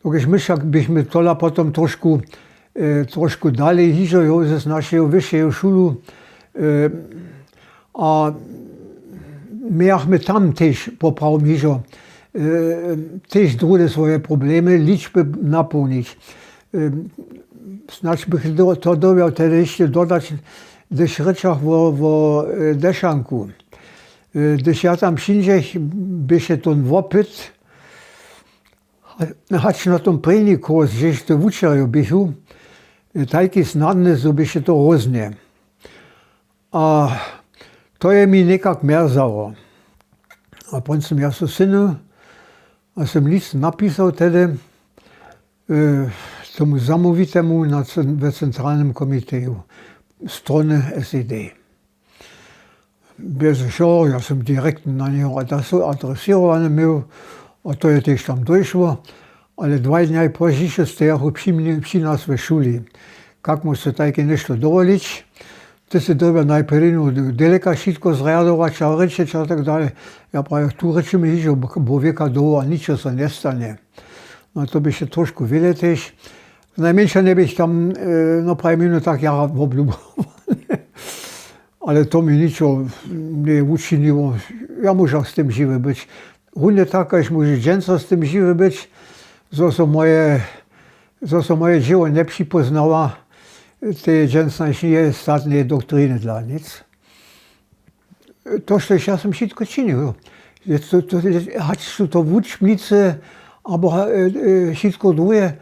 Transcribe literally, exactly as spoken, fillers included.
Dokelž my wšak bychmy tola potom trošku dalej hižo z našeho wyšeho šulu a mějachmy tam tež poprawom hižo tež druhde swoje problemy ličby napołnić. Snadź bych to dowjał tehdy hišće dodać w tych rěčach wo dešanku. Hdyž ja tam přińdźech, běše to wopyt, hač na tom prěni kurs hdźež ty wučerjo běchu, tajki snadny zo běše to hróznje. A to je mi někak mjerzało. A pón som ja so synył a som list napisał tehdy tomu zamołwitemu we centralnym komiteju strony sed. Bjez wšoho ja som direktnje na njeho adresěrowany měł. A to je tež tam dóšło. Ale dwaj dnjaj pózdźišo stejachu při nas we šuli. Kak móžeš tajke něšto dowolić? Ty sy dyrbjał najprjenu deleka wšitko zrjadować a rěčeć a tak dalej. Ja prawjach tu rěčimy hižo bowjeka dołho a ničo so njestanje. No to běše trošku wjele tež. Najmjenša njeběch tam no prajminu tak jara woblubowany. Ale to mi ničo njeje wučiniło. Ja móžach z tym žiwy być. Runje tak kaž móžeš dźensa z tym žiwy być, zo so moje dźěło njepřipóznała, tej dźensa njeje statneje doktriny dla nic. To štož ja som wšitko činił, hač su to wučbnicy abo wšitko druhe.